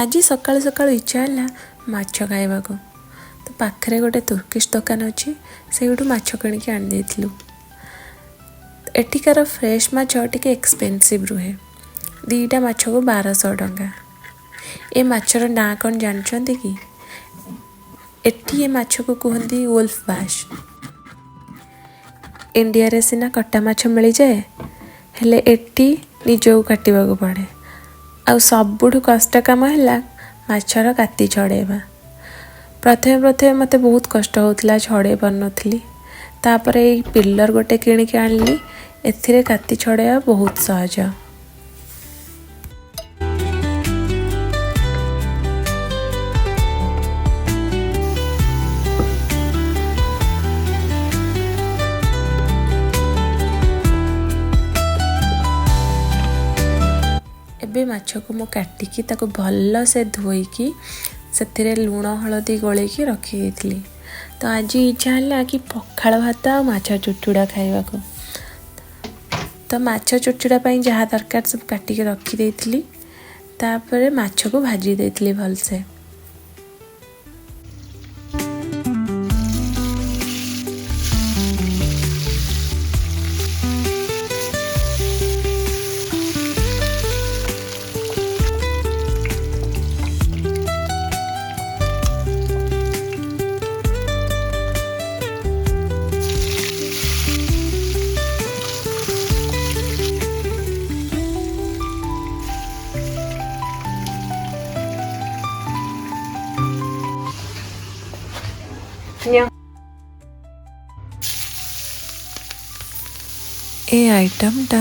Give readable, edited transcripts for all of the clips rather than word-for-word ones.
ଆଜି ସକାଳୁ ସକାଳୁ ଇଚ୍ଛା ହେଲା ମାଛ ଖାଇବାକୁ। ତ ପାଖରେ ଗୋଟେ ତୁର୍କିଶ ଦୋକାନ ଅଛି, ସେଇଠୁ ମାଛ କିଣିକି ଆଣିଦେଇଥିଲୁ। ଏଠିକାର ଫ୍ରେଶ୍ ମାଛ ଟିକେ ଏକ୍ସପେନ୍ସିଭ୍ ରୁହେ। ଦୁଇଟା ମାଛକୁ 1200 ଟଙ୍କା। ଏ ମାଛର ନାଁ କ'ଣ ଜାଣିଛନ୍ତି କି? ଏଠି ଏ ମାଛକୁ କୁହନ୍ତି ୱୁଲ୍ଫ ବାସ୍। ଇଣ୍ଡିଆରେ ସିନା କଟା ମାଛ ମିଳିଯାଏ, ହେଲେ ଏଠି ନିଜକୁ କାଟିବାକୁ ପଡ଼େ। ଆଉ ସବୁଠୁ କଷ୍ଟ କାମ ହେଲା ମାଛର କାତି ଛଡ଼େଇବା। ପ୍ରଥମେ ପ୍ରଥମେ ମୋତେ ବହୁତ କଷ୍ଟ ହେଉଥିଲା, ଛଡ଼େଇ ପାରୁନଥିଲି। ତାପରେ ଏଇ ପିଲର ଗୋଟେ କିଣିକି ଆଣିଲି, ଏଥିରେ କାତି ଛଡ଼େଇବା ବହୁତ ସହଜ। ଏବେ ମାଛକୁ ମୁଁ କାଟିକି ତାକୁ ଭଲସେ ଧୋଇକି ସେଥିରେ ଲୁଣ ହଳଦୀ ଗୋଳେଇକି ରଖିଦେଇଥିଲି। ତ ଆଜି ଇଚ୍ଛା ହେଲା କି ପଖାଳ ଭାତ ଆଉ ମାଛ ଚୁଚୁଡ଼ା ଖାଇବାକୁ। ତ ମାଛ ଚୁଚୁଡ଼ା ପାଇଁ ଯାହା ଦରକାର ସବୁ କାଟିକି ରଖିଦେଇଥିଲି। ତାପରେ ମାଛକୁ ଭାଜି ଦେଇଥିଲି ଭଲସେ। ଏ ଆଇଟମ୍ଟା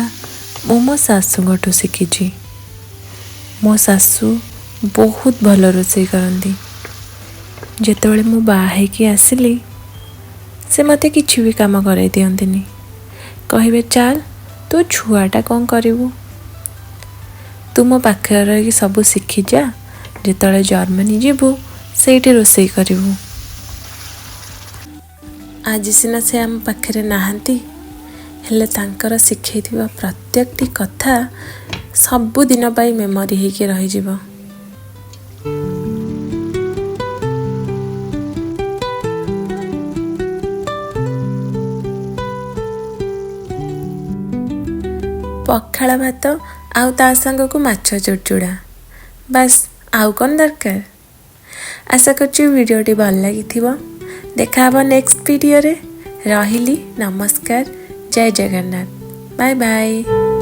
ମୁଁ ମୋ ଶାଶୁଙ୍କଠୁ ଶିଖିଛି। ମୋ ଶାଶୁ ବହୁତ ଭଲ ରୋଷେଇ କରନ୍ତି। ଯେତେବେଳେ ମୁଁ ବାହା ହେଇକି ଆସିଲି, ସେ ମୋତେ କିଛି ବି କାମ କରାଇ ଦିଅନ୍ତିନି। କହିବେ, ଚାଲ, ତୁ ଛୁଆଟା କ'ଣ କରିବୁ, ତୁ ମୋ ପାଖରେ ରହିକି ସବୁ ଶିଖିଯା, ଯେତେବେଳେ ଜର୍ମାନୀ ଯିବୁ ସେଇଠି ରୋଷେଇ କରିବୁ। ଆଜି ସିନା ସେ ଆମ ପାଖରେ ନାହାନ୍ତି, ହେଲେ ତାଙ୍କର ଶିଖେଇଥିବା ପ୍ରତ୍ୟେକଟି କଥା ସବୁଦିନ ପାଇଁ ମେମୋରି ହେଇକି ରହିଯିବ। ପଖାଳ ଭାତ ଆଉ ତା ସାଙ୍ଗକୁ ମାଛ ଚୁଡ଼ଚୁଡ଼ା, ବାସ୍, ଆଉ କ'ଣ ଦରକାର? ଆଶା କରୁଛି ଭିଡ଼ିଓଟି ଭଲ ଲାଗିଥିବ। ଦେଖା ହେବ ନେକ୍ସଟ ଭିଡ଼ିଓରେ। ରହିଲି, ନମସ୍କାର, ଜୟ ଜଗନ୍ନାଥ, ବାଏ ବାଏ।